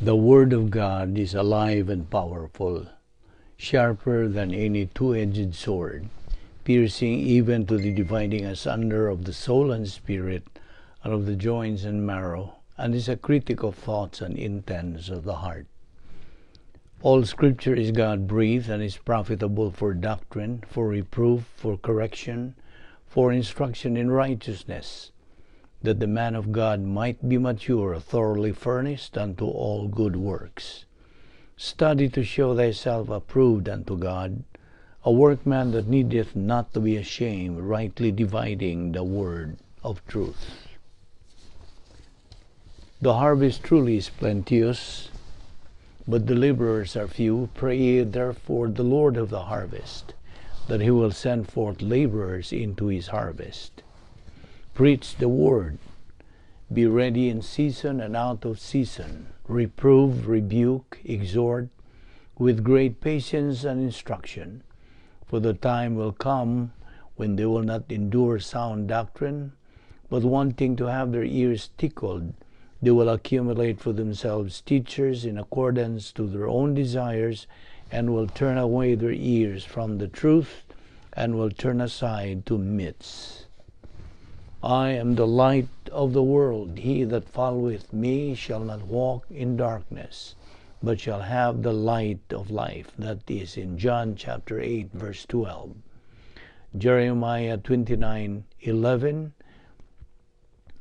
The Word of God is alive and powerful, sharper than any two-edged sword, piercing even to the dividing asunder of the soul and spirit, and of the joints and marrow, and is a critic of thoughts and intents of the heart. All Scripture is God-breathed and is profitable for doctrine, for reproof, for correction, for instruction in righteousness, that the man of God might be mature, thoroughly furnished unto all good works. Study to show thyself approved unto God, a workman that needeth not to be ashamed, rightly dividing the word of truth. The harvest truly is plenteous, but the laborers are few. Pray ye therefore the Lord of the harvest, that he will send forth laborers into his harvest. Preach the word. Be ready in season and out of season. Reprove, rebuke, exhort with great patience and instruction. For the time will come when they will not endure sound doctrine, but wanting to have their ears tickled, they will accumulate for themselves teachers in accordance to their own desires, and will turn away their ears from the truth, and will turn aside to myths. I am the light of the world. He that followeth me shall not walk in darkness, but shall have the light of life. That is in John chapter 8, verse 12. Jeremiah 29:11.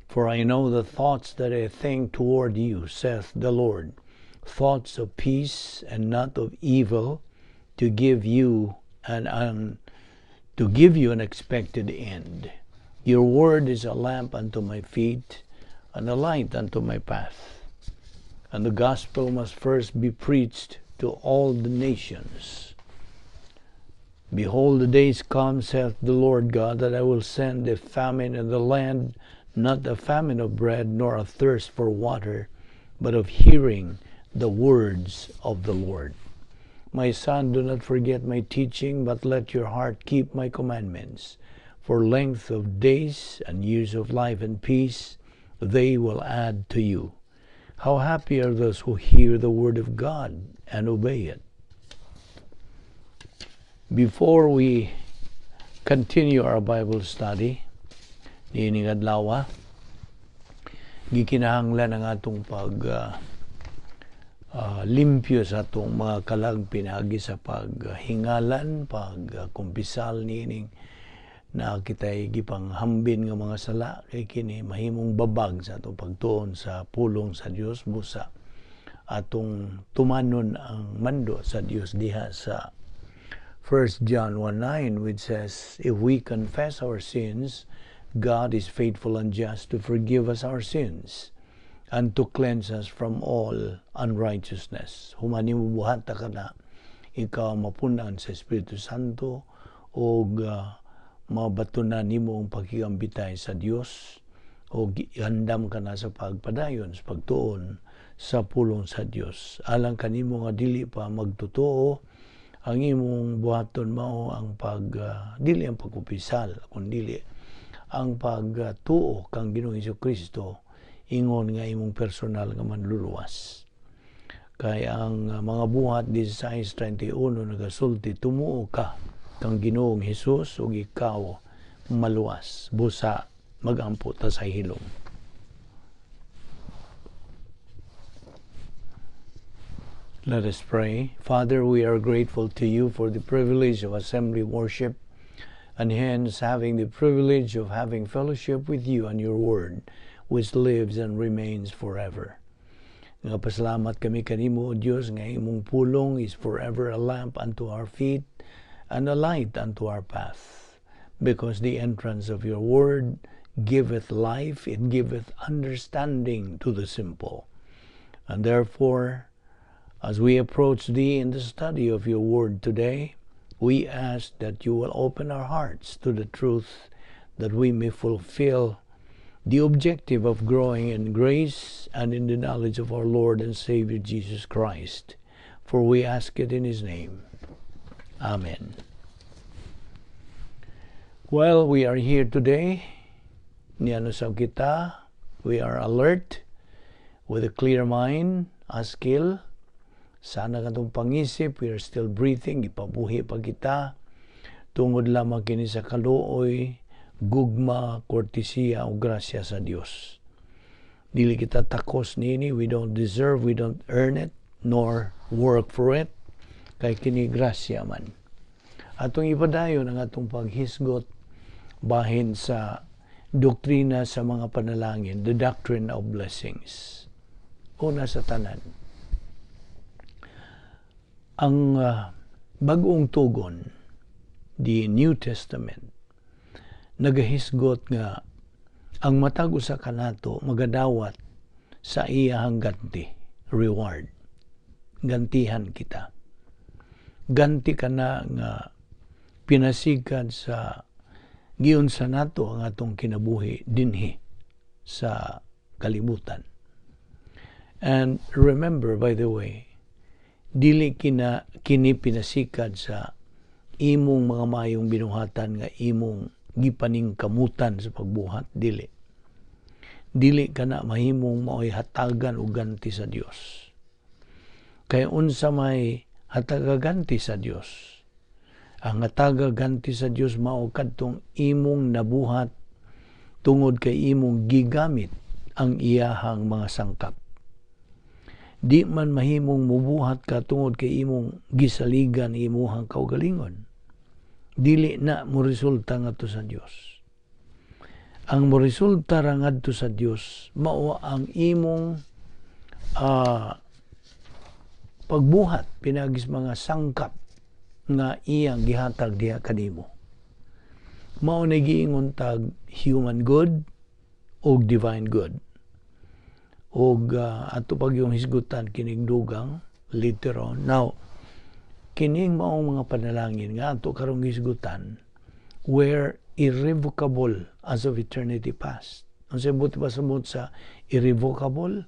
For I know the thoughts that I think toward you, saith the Lord, thoughts of peace and not of evil, to give you an expected end. Your word is a lamp unto my feet and a light unto my path. And the gospel must first be preached to all the nations. Behold, the days come, saith the Lord God, that I will send a famine in the land, not a famine of bread, nor a thirst for water, but of hearing the words of the Lord. My son, do not forget my teaching, but let your heart keep my commandments. For length of days and years of life and peace, they will add to you. How happy are those who hear the word of God and obey it. Before we continue our Bible study, niining adlaw, gikinahanglan ang atong pag limpyo sa atong mga kalag pinaagi sa paghingalan, pagkumpisal niining na kita'y gipanghambin nga mga sala, kay kini mahimong babag sa atong pagtuon sa pulong sa Dios, busa atong tumanon ang mando sa Dios diha sa 1 John 1:9, which says, "If we confess our sins, God is faithful and just to forgive us our sins and to cleanse us from all unrighteousness." Human nimo buhata kana, ikaw mapunan sa Espiritu Santo og mabatunan nimo ang pakigambitay sa Dios o andam ka na sa pagpadayon sa pagtuon sa pulong sa Dios. Alang kanimo nga dili pa magtotoo, ang imong buhaton mao ang pag dili ang pagkumpisal, kundi ang pagtuo kang Ginoong Kristo ingon nga imong personal nga manluluwas. Kay ang mga Buhat 16:31 nagasulti, "Tumuo ka kang Ginoong Hesus ug ikaw maluwas." Busa magampo ta sa hilom. Let us pray. Father, we are grateful to you for the privilege of assembly worship, and hence having the privilege of having fellowship with you and your word, which lives and remains forever. Nga pasalamat kami kanimo, O Dios, nga imong pulong is forever a lamp unto our feet and a light unto our path. Because the entrance of your word giveth life, it giveth understanding to the simple. And therefore, as we approach thee in the study of your word today, we ask that you will open our hearts to the truth, that we may fulfill the objective of growing in grace and in the knowledge of our Lord and Savior Jesus Christ. For we ask it in his name. Amen. Well, we are here today. Niano sa kita, we are alert. With a clear mind, askil, sana katong pangisip, we are still breathing, ipabuhi pa kita, tungod lamang kini sa kaluoy, gugma, kortesiya o grasya sa Dios. Dili kita takos nini, we don't deserve, we don't earn it, nor work for it, kay kini grasya man. Atong ipadayon ang atong paghisgot bahin sa doktrina sa mga panalangin, the doctrine of blessings. Una sa tanan, ang Bagong Tugon, the New Testament, nagahisgot nga ang matag usa kanato magadawat sa iyahang ganti, reward. Gantihan kita. Ganti ka na nga pinasigad sa giunsa nato ang atong kinabuhi dinhi sa kalibutan. And remember, by the way, dili kina kini pinasikad sa imong mga mayong binuhatan nga imong gipaningkamutan sa pagbuhat, dili. Dili ka na mahimong maoy hatagan og ganti sa Dios. Kay unsa may hatagaganti sa Dios? Ang hataga ganti sa Dios mao kadtong imong nabuhat tungod kay imong gigamit ang iyahang mga sangkap. Di man mahimong mubuhat ka tungod kay imong gisaligan imuhang kaugalingon. Dili na mo resulta ngadto sa Dios. Ang mo resulta ra ngadto sa Dios mao ang imong pagbuhat pinagis mga sangkap nga iyang gihatag diha kanimo. Mao na giingon tag human good o divine good. Og ato pag yung hisgutan kining dugang later on. Now, kining maong mga panalangin nga ato karong hisgutan were irrevocable as of eternity past. Ang buot pasabot sa irrevocable,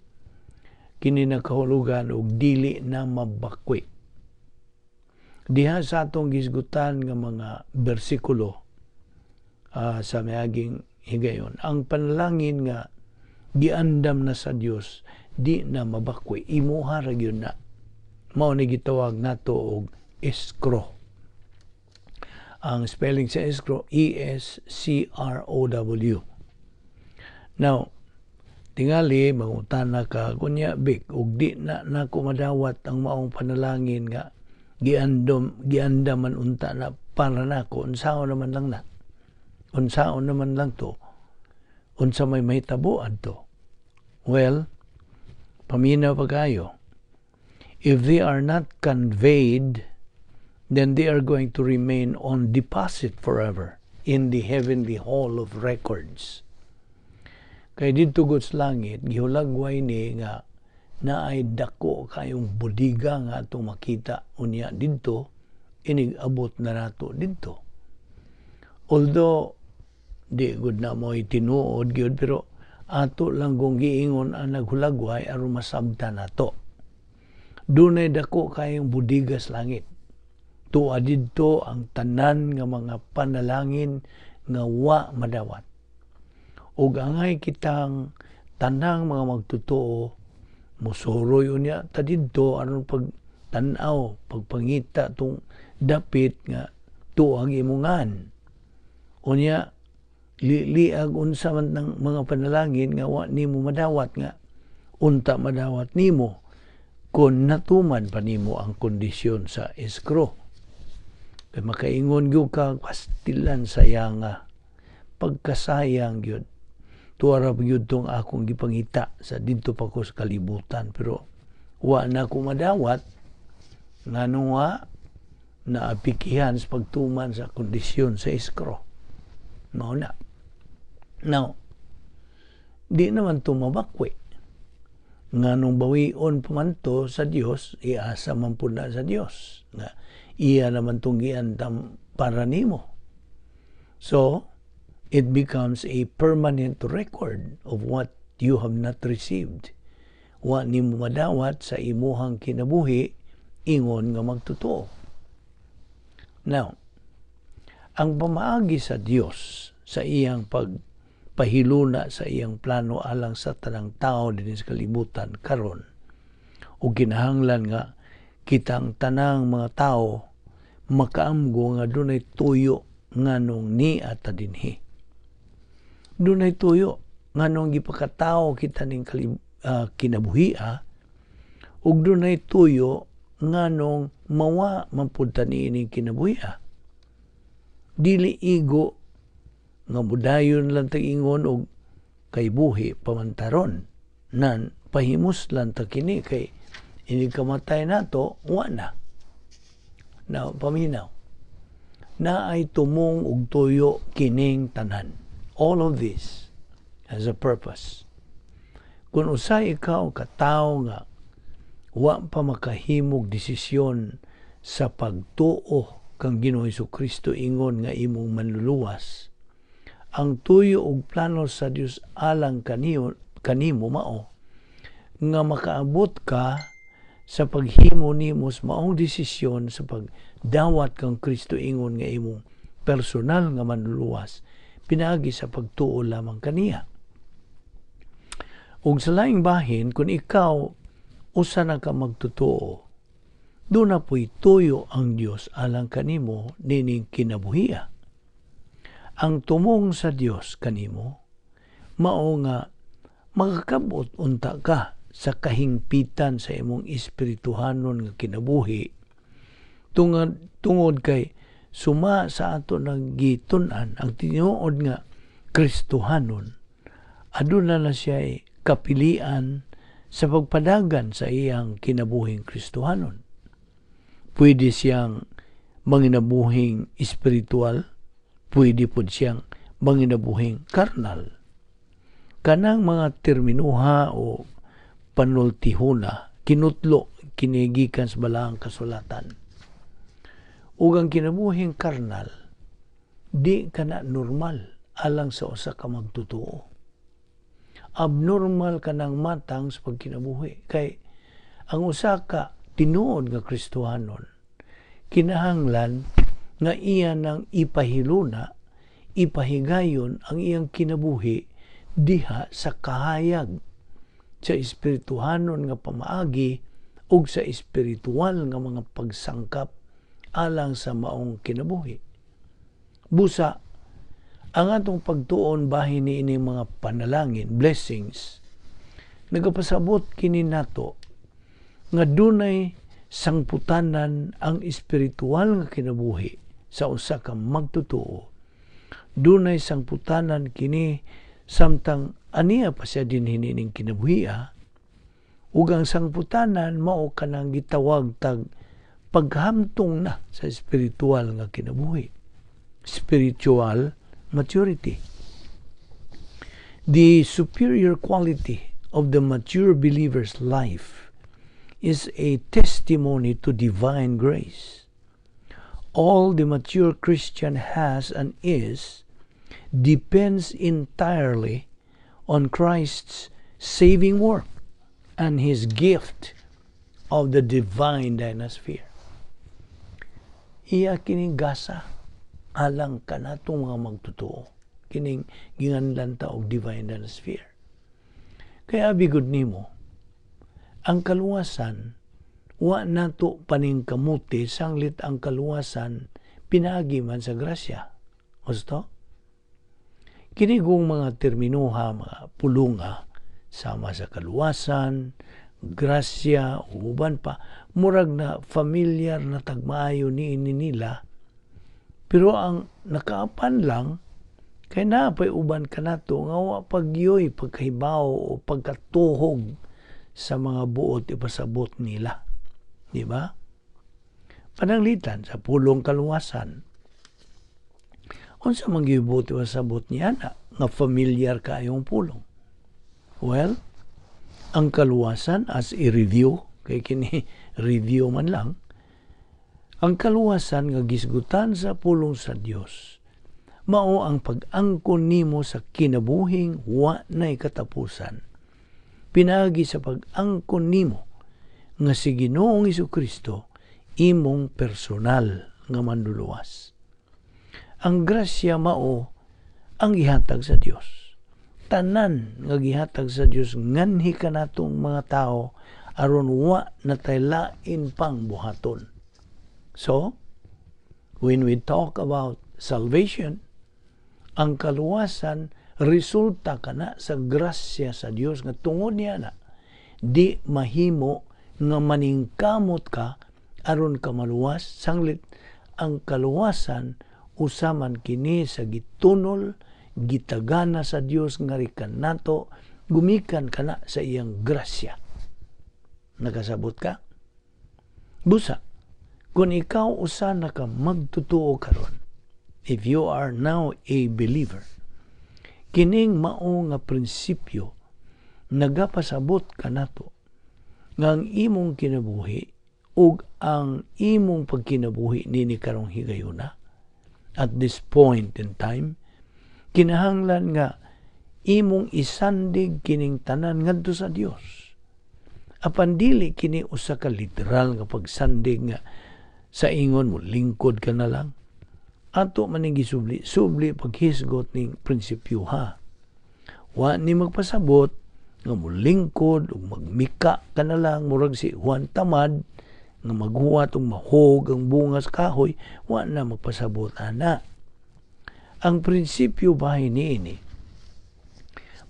kini nakahulugan og dili na mabakwi. Diha sa atong gisgutan nga mga bersikulo sa miaging higayon, ang panalangin nga giandam na sa Dios di na mabakwi, imuha ra gyud na. Mao ni gitawag nato og escrow. Ang spelling sa escrow, escrow. Now, tingali mangutana ka, "Kunya Bik, ug di na nako madawat ang maong panalangin nga giandom giandaman unta na para nako, unsaon naman lang na? Unsaon naman lang to? Unsa may mahitabo adto?" Well, paminaw pa kayo. If they are not conveyed, then they are going to remain on deposit forever in the heavenly hall of records. Kay didto gud sa langit, gihulagway ni nga naay dako kayong budiga nga atong makita unya didto, inig abot na nato didto. Although di gud na mo tinuod gyud, pero ato lang kung giingon ang naghulagway aron masabtan nato. Dunay dako kayong budiga sa langit. Tuwa didto ang tanan nga mga panalangin nga wa madawat. Ug angay kitang tanang mga magtotoo musuroy unya ta didto aron pag tan-aw, pagpangita tong dapit nga tuang imungan. Unya liliag unsa man ng mga panalangin nga wa nimo madawat, nga unta madawat nimo kung natuman pa nimo ang kondisyon sa escrow. Kay makaingon gyud ka, "Pastilan, sayanga, pagkasayang gyud. Tuwa ra gyud tong akong gipangita sa didto pa ko sa kalibutan, pero wa na ko madawat ngano nga naapikihan sa pagtuman sa kondisyon sa escrow." Mao na. Now, di naman to mabakwi. Nganong bawion pa man to sa Dios, iasa man pud na sa Dios. Nga iya naman tong giandam para nimo. So, it becomes a permanent record of what you have not received. Wa nimo madawat sa imuhang kinabuhi ingon nga magtotoo. Now, ang pamaagi sa Dios sa iyang pagpasaylo pagpahiluna sa iyang plano alang sa tanang tao dinhi sa kalibutan karon. Ug kinahanglan nga kitang tanang mga tao makaamgo nga dunay tuyo nganong nia ta dinhi. Dunay tuyo nganong gipakatawo kita ning kinabuhia, ug dunay tuyo nganong mawa man pud ta niining kinabuhia. Dili igo nga mudayon lang ta ingon og kay buhi pamantaron nan pahimuslan ta kini kay inig kamatay nato wa na. Now, paminaw. Naay tumong og tuyo kining tanan. All of this has a purpose. Kung usay ikaw katawo nga wa pa makahimog desisyon sa pagtuo kang Ginoong Kristo ingon nga imong manluluwas, ang tuyo og plano sa Dios alang kanimo mao nga makaabot ka sa paghimo nimo sa maong desisyon sa pagdawat kang Kristo ingon nga imong personal nga manluluwas pinaagi sa pagtuo lamang kaniya. Ug sa laing bahin, kung ikaw usa na ka magtotoo, duna po'y tuyo ang Dios alang kanimo nining kinabuhia. Ang tumong sa Dios kanimo mao nga makakabot unta ka sa kahingpitan sa imong espirituhanon nga kinabuhi tungod kay suma sa ato nang gitun-an ang tinuod nga Kristohanon, aduna na siya kapilian sa pagpadagan sa iyang kinabuhing Kristohanon. Pwede siyang manginabuhing espiritual, pwede pod siyang manginabuhing karnal. Kanang mga terminuha o panultihuna, kinutlo kinigikan sa balaang kasulatan. Ug ang kinabuhing karnal, di kana normal alang sa usa ka magtotoo. Abnormal kanang matang sa pagkinabuhi. Kay ang usa ka tinuod nga Kristohanon, kinahanglan nga iya nang ipahiluna, ipahigayon ang iyang kinabuhi diha sa kahayag sa espirituhanon nga pamaagi ug sa espiritual nga mga pagsangkap alang sa maong kinabuhi. Busa, ang atong pagtuon bahin niining mga panalangin, blessings, nagapasabot kini nato nga dunay sangputanan ang espiritual nga kinabuhi sa usa ka magtotoo. Dunay sangputanan kini samtang aniya pa siya dinhi nining kinabuhia, ug ang sangputanan mao kanang gitawag tag paghamtong na sa espiritual nga kinabuhi, spiritual maturity. The superior quality of the mature believer's life is a testimony to divine grace. All the mature Christian has and is depends entirely on Christ's saving work and His gift of the divine dynasphere. Iya kining gasa alang kanatong mga magtotoo, kining ginganlan ta og divine dynasphere. Kaya bigod nimo, ang kaluwasan wa nato paningkamuti sanglit ang kaluwasan pinaagi man sa grasya. Gusto? Kinigong mga terminuha, mga pulunga, sama sa kaluwasan, grasya, uban pa, murag na familiar na tagmaayo niini nila, pero ang nakaapan lang, kay naa pa'y uban kanato nga wa pagyoy pagkahibaw o pagkatuhog sa mga buot ipasabot nila. Di ba? Pananglitan sa pulong kaluwasan. Unsa man gibuot ipasabot niya na nga familiar kaayong pulong? Well, ang kaluwasan as a review, kay kini review man lang, ang kaluwasan nga gisgutan sa pulong sa Dios mao ang pag-angkon nimo sa kinabuhing wa nay katapusan pinaagi sa pag-angkon nimo nga si Ginoong Kristo imong personal nga manluluwas. Ang grasya mao ang gihatag sa Dios. Tanan nga gihatag sa Dios nganhi kanatong mga tao aron wa natay lain pang buhaton. So, when we talk about salvation, ang kaluwasan resulta kana sa grasya sa Dios nga tungod niya na di mahimo nga maningkamot ka aron ka maluwas, sanglit ang kaluwasan usa man kini sa gitunol, gitagana sa Dios nga kanato gumikan kana sa iyang grasya. Nakasabot ka? Busa, kung ikaw usa na ka magtotoo karon, if you are now a believer, kining mao nga prinsipyo nagapasabot kanato nga ang imong kinabuhi ug ang imong pagkinabuhi nini karong higayuna, at this point in time, kinahanglan nga imong isandig kining tanan ngadto sa Dios. Apan dili kini usa ka literal nga pagsandig nga sa ingon mo lingkod ka na lang. Ato man ning gisubli, subli paghisgot ning prinsipyo ha. Wa ni magpasabot nga molingkod ug magmika ka na lang murag si Juan Tamad nga maghuwat ug mahog ang bunga sa kahoy, wa na magpasabot ana. Ang prinsipyo bahin niini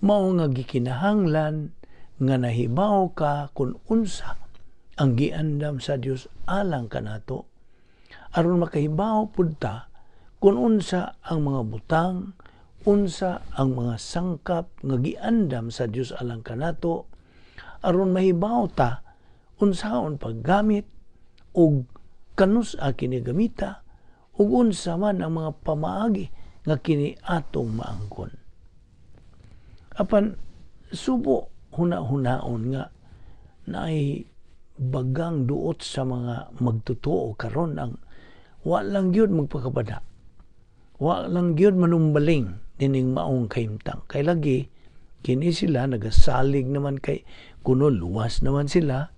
mao nga gikinahanglan nga nahibaw ka kung unsa ang giandam sa Dios alang kanato aron makahibaw pud ta kung unsa ang mga butang, unsa ang mga sangkap nga giandam sa Dios alang kanato aron mahibaw ta unsaon paggamit ug kanus-a kini gamita ug unsa man ang mga pamaagi nga kini atong maangkon. Apan subo huna-hunaon nga naay bagang duot sa mga magtotoo karon ang wa lang gyud magpakabada. Wa lang gyud manumbaling nining maong kahimtang. Kay lagi kini sila nagasalig naman kay kuno luwas naman sila.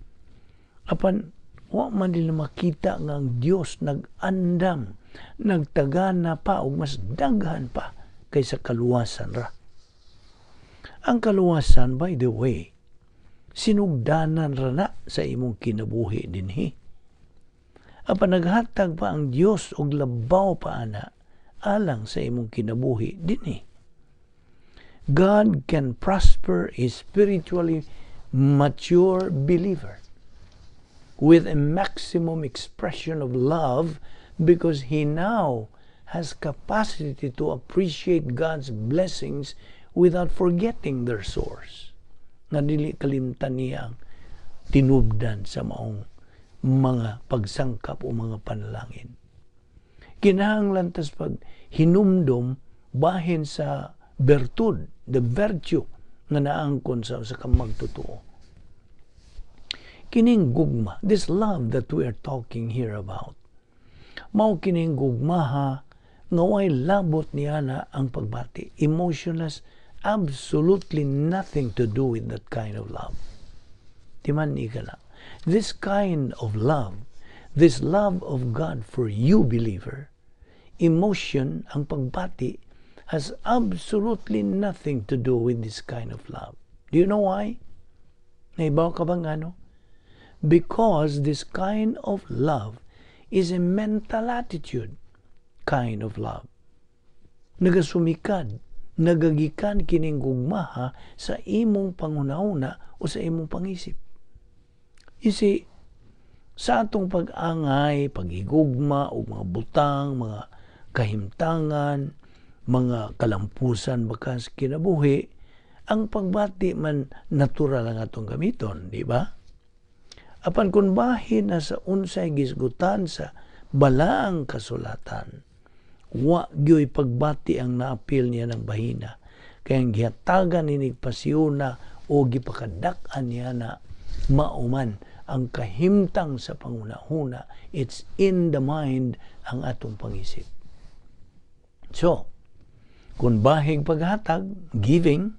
Apan wa man nila makita nga ang Dios nag-andam, nagtagana pa og mas daghan pa kaysa kaluwasan ra. Ang kaluwasan, by the way, sinugdanan ra na sa imong kinabuhi dinhi. Apan naghatag pa ang Dios og labaw pa ana alang sa imong kinabuhi dinhi. God can prosper a spiritually mature believer with a maximum expression of love because he now has capacity to appreciate God's blessings without forgetting their source. Nga dili kalimtan niya ang tinubdan sa maong mga pagsangkap o mga panalangin. Kinahanglan tas pag hinumdom bahin sa bertud, the virtue nga naangkon sa usa ka magtotoo. Kining gugma, this love that we are talking here about, mao kining gugmaha nga way labot niya na ang pagbati. Emotion has absolutely nothing to do with that kind of love. Timan ni ka na. This kind of love, this love of God for you, believer, emotion, ang pagbati, has absolutely nothing to do with this kind of love. Do you know why? Naibaw ka bang ano? Because this kind of love is a mental attitude kind of love. Nagasumikad, nagagikan kining gugmaha sa imong panghuna-huna o sa imong pangisip. You see, sa atong pag-angay, paghigugma o mga butang, mga kahimtangan, mga kalampusan baka sa kinabuhi, ang pagbati man natural ang atong gamiton, di ba? Apan kung bahin na sa unsay gisgutan sa balaang kasulatan, wa gyoy pagbati ang naapil niya ng bahina. Kaya ang gihatagan ni pasiyona o gipakadak-an niya na mauman ang kahimtang sa panghuna-huna. It's in the mind ang atong pangisip. So, kung bahig paghatag, giving,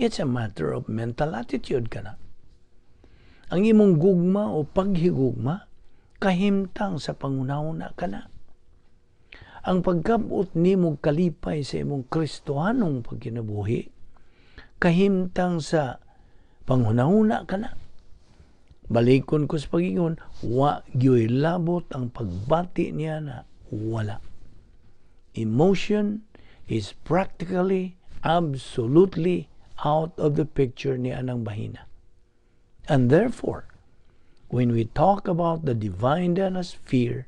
it's a matter of mental attitude ka na. Ang imong gugma o paghigugma, kahimtang sa panghuna-huna ka na. Ang pagkabot nimo kalipay sa imong Kristohanong pagkinabuhi, Kahimtang sa panghunahuna kana. Balikon ko sa pagingon, wa gyoy labot ang pagbati niya na wala. Emotion is practically, absolutely out of the picture ni anang bahina. And therefore, when we talk about the divine sphere,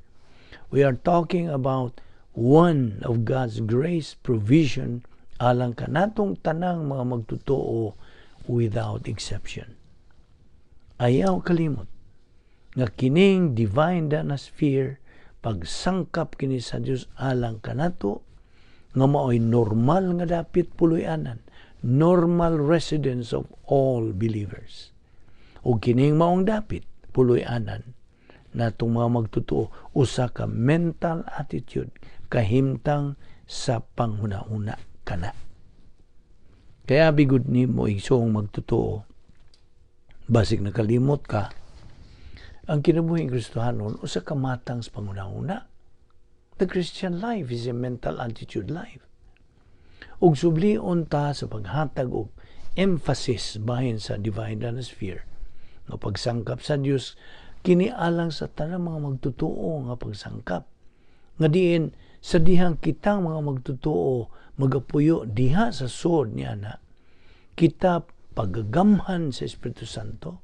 we are talking about one of God's grace provision alang kanatong tanang mga magtotoo without exception. Ayaw kalimot nga kining divine sphere, pagsangkap kini sa Dios alang kanato nga maoy normal nga dapit puloy-anan, normal residence of all believers. Ug kining maong dapit puloy-anan natong mga magtotoo usa ka mental attitude, kahimtang sa panghuna-huna kana. Kaya bigod nimo, igsoong magtotoo, basig nakalimot ka, ang kinabuhing Kristohanon usa ka matang sa panghuna-huna. The Christian life is a mental attitude life. Ug sublion ta sa paghatag og emphasis bahin sa divine sphere nga pagsangkap sa Dios kini alang sa tanang mga magtotoo, nga pagsangkap nga diin sa dihang kitang mga magtotoo magapuyo diha sa sod niya na kita pagagamhan sa Espiritu Santo,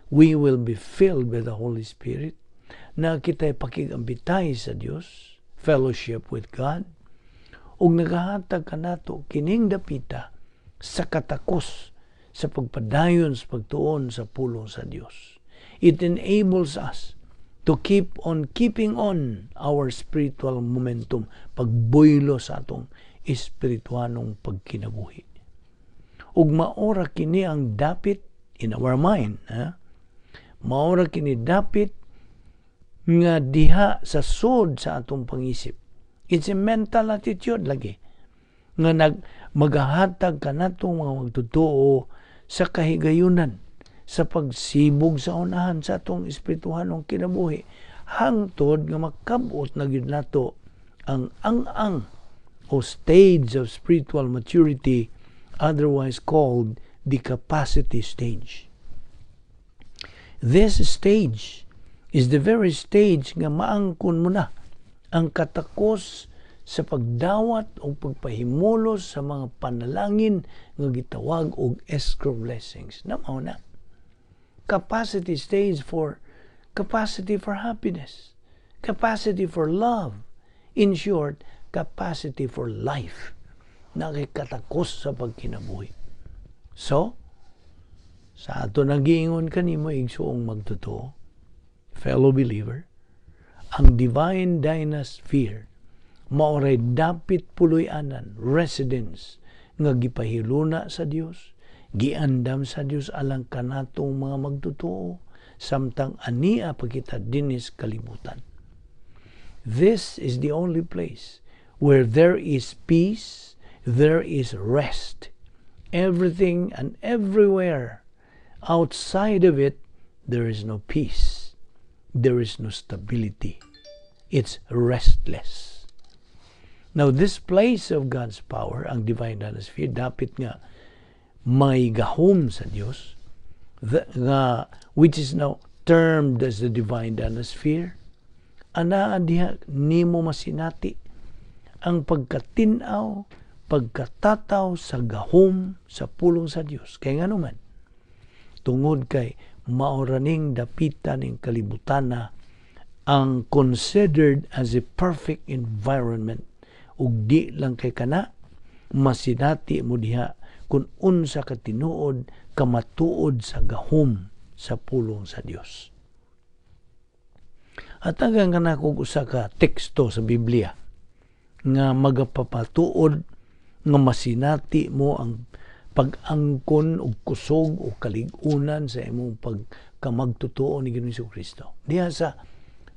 we will be filled with the Holy Spirit, na kita'y pakigambitay sa Dios, fellowship with God, ug nagahatag kanato kining dapita sa katakos sa pagpadayon sa pagtuon sa pulong sa Dios. It enables us to keep on keeping on our spiritual momentum, pagbuylo sa atong espirituanong pagkinabuhi. Ug maora kini ang dapit in our mind, ha? Maora kini dapit nga diha sa sod sa atong pangisip. It's a mental attitude lagi nga nag magahatag kanatong mga magtotoo sa kahigayunan sa pagsibog sa unahan sa atong espirituhanong kinabuhi hangtod nga makabot na gyud nato ang ang-ang o stage of spiritual maturity, otherwise called the capacity stage. This stage is the very stage nga maangkon mo na ang katakos sa pagdawat o pagpahimulos sa mga panalangin nga gitawag og escrow blessings. Na mao na. Capacity stage for capacity for happiness, capacity for love. In short, capacity for life nakikatakos sa pagkinabuhi. So, sa ato nagiingon kanimo, igsuong magtotoo, fellow believer, ang divine dynasphere maoray dapit puloy-anan, residence nga gipahiluna sa Dios, giandam sa Dios alang kanatong mga magtotoo samtang ania pa kita dinis kalibutan. This is the only place where there is peace, there is rest. Everything and everywhere outside of it, there is no peace. There is no stability. It's restless. Now, this place of God's power, ang divine sphere, dapit nga may gahom sa Dios, nga, which is now termed as the divine sphere, anaa diha nimo masinati ang pagkatin-aw, pagkatataw sa gahom sa pulong sa Dios. Kay nga naman, tungod kay maoraning dapitan ning kalibutana ang considered as a perfect environment, ug di lang kay kana masinati mo diha kung unsa ka tinuod kamatuod sa gahom sa pulong sa Dios. At hanggang kanako usa ka teksto sa Biblia nga magapapatuod nga masinati mo ang pag-angkon og kusog o kalig-unan sa imong pagkamagtotoo ni Ginoong Kristo. Diha sa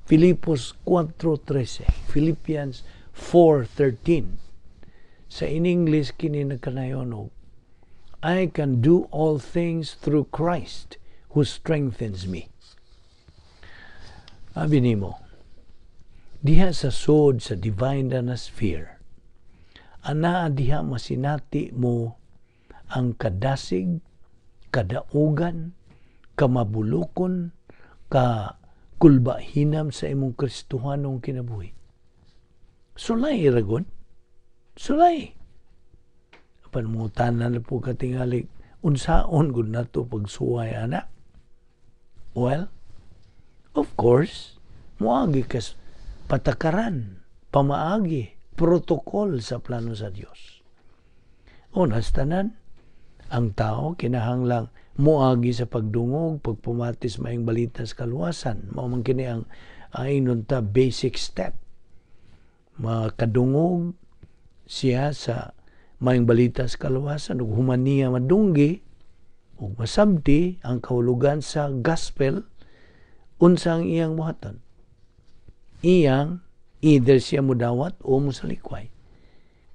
Filipos 4:13, Philippians 4:13. Sa in English kini nagkanayon og "I can do all things through Christ who strengthens me." Abi nimo, diha sa sod sa divine sphere, anaa diha masinati mo Ang kadasig, kadaugan, kamabulokon, ka kulbahinam sa imong Kristohanong kinabuhi. Sulay ra gud. Sulay. Apan mangutana na po katingali, unsaon gud nato pagsuway ana? Well, of course, moagi kas patakaran, pamaagi, protocol sa plano sa Dios. Una sa tanan, ang tao kinahanglang moagi sa pagdungog, pagpamati sa Maayong Balita sa kaluwasan. Mao man kini ang ingnon ta basic step. Makadungog siya sa Maayong Balita sa kaluwasan ug human niya madunggi ug masabti ang kahulugan sa gospel, unsa ang iyang buhaton? Iyang either siya mudawat o mosalikway.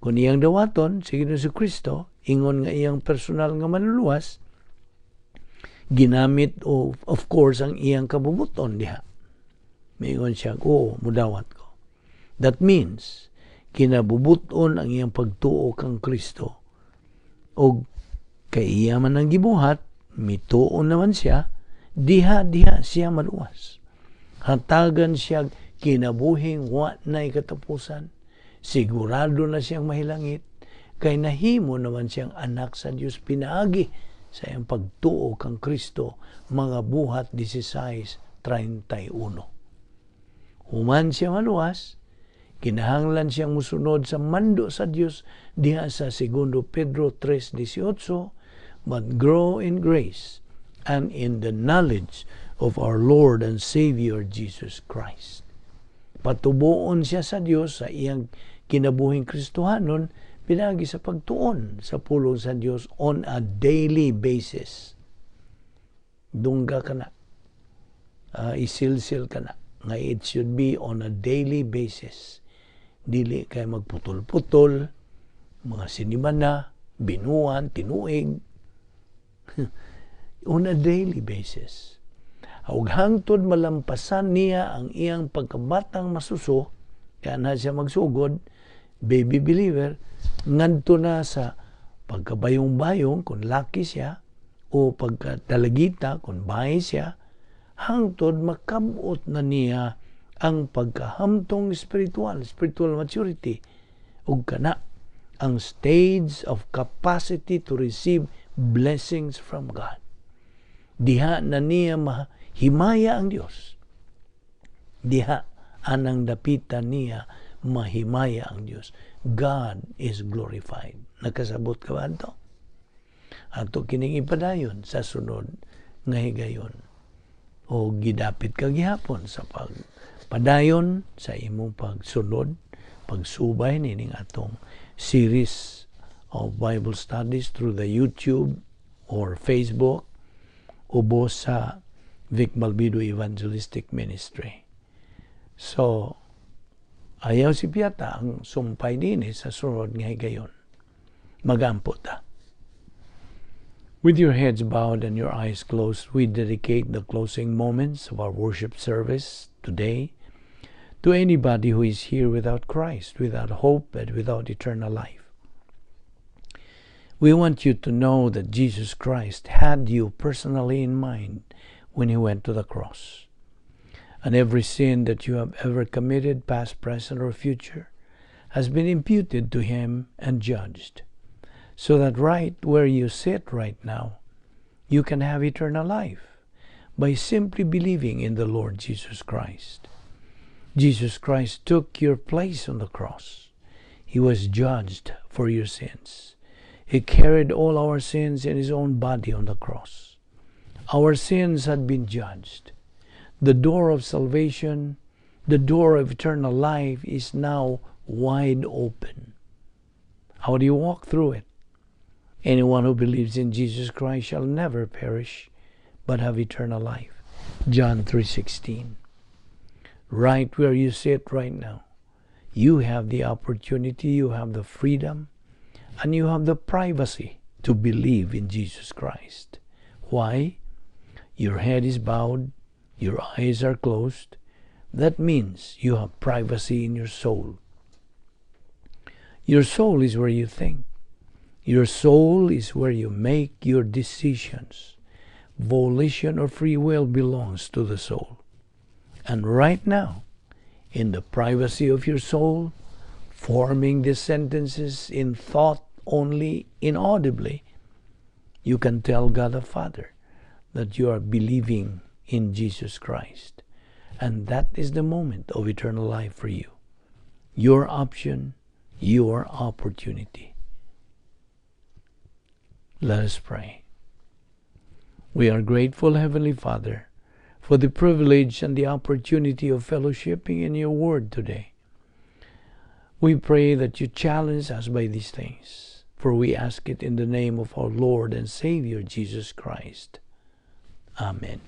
Kung iyang dawaton si Ginoong Kristo ingon nga iyang personal nga Manluluwas, ginamit o of course ang iyang kabubuton diha. Mingon siya, "Oo, mudawat ko." That means, kinabubuton ang iyang pagtuo kang Kristo. O kay iya man ang gibuhat, mituo naman siya, diha diha siya maluwas. Hatagan siya kinabuhing wa na katapusan. Sigurado na siyang mahilangit, kay nahimo naman siyang anak sa Dios pinaagi sa iyang pagtuo kang Kristo, mga Buhat 16:31. Human siya maluwas, kinahanglan siyang musunod sa mando sa Dios diha sa 2 Pedro 3:18, "But grow in grace and in the knowledge of our Lord and Savior Jesus Christ." Patubuon siya sa Dios sa iyang kinabuhing Kristohanon pinaagi sa pagtuon sa pulong sa Dios on a daily basis. Dungga ka na. Isilsil ka na. Nga it should be on a daily basis. Dili kay magputol-putol, mga sinimana, binuan, tinuig. On a daily basis. Ug hangtod malampasan niya ang iyang pagkabatang masuso, kaya na siya magsugod, baby believer, ngadto na sa pagkabayong-bayong kung laki siya, o pagkadalagita kung bahay siya, hangtod makabot na niya ang pagkahamtong spiritual, spiritual maturity, ug kana ang stage of capacity to receive blessings from God. Diha na niya mahimaya ang Dios. Diha anang dapitan niya mahimaya ang Dios. God is glorified. Nakasabot ka ba ato? Ato kining ipadayon sa sunod nga higayon. O gidapit ka gihapon sa pagpadayon sa imong pagsunod, pagsubay nining atong series of Bible studies through the YouTube or Facebook ubos sa Vic Malvido Evangelistic Ministry. So, ayaw si Piata ang sumpay din sa sunod nga higayon. Magampo ta. With your heads bowed and your eyes closed, we dedicate the closing moments of our worship service today to anybody who is here without Christ, without hope, and without eternal life. We want you to know that Jesus Christ had you personally in mind when he went to the cross. And every sin that you have ever committed, past, present, or future, has been imputed to him and judged. So that right where you sit right now, you can have eternal life by simply believing in the Lord Jesus Christ. Jesus Christ took your place on the cross. He was judged for your sins. He carried all our sins in his own body on the cross. Our sins had been judged. The door of salvation, the door of eternal life, is now wide open. How do you walk through it? Anyone who believes in Jesus Christ shall never perish, but have eternal life. John 3:16. Right where you sit right now, you have the opportunity, you have the freedom, and you have the privacy to believe in Jesus Christ. Why? Your head is bowed, your eyes are closed. That means you have privacy in your soul. Your soul is where you think. Your soul is where you make your decisions. Volition or free will belongs to the soul. And right now, in the privacy of your soul, forming these sentences in thought only, inaudibly, you can tell God the Father that you are believing in Jesus Christ. And that is the moment of eternal life for you. Your option, your opportunity. Let us pray. We are grateful, Heavenly Father, for the privilege and the opportunity of fellowshipping in your word today. We pray that you challenge us by these things, for we ask it in the name of our Lord and Savior Jesus Christ. Amen.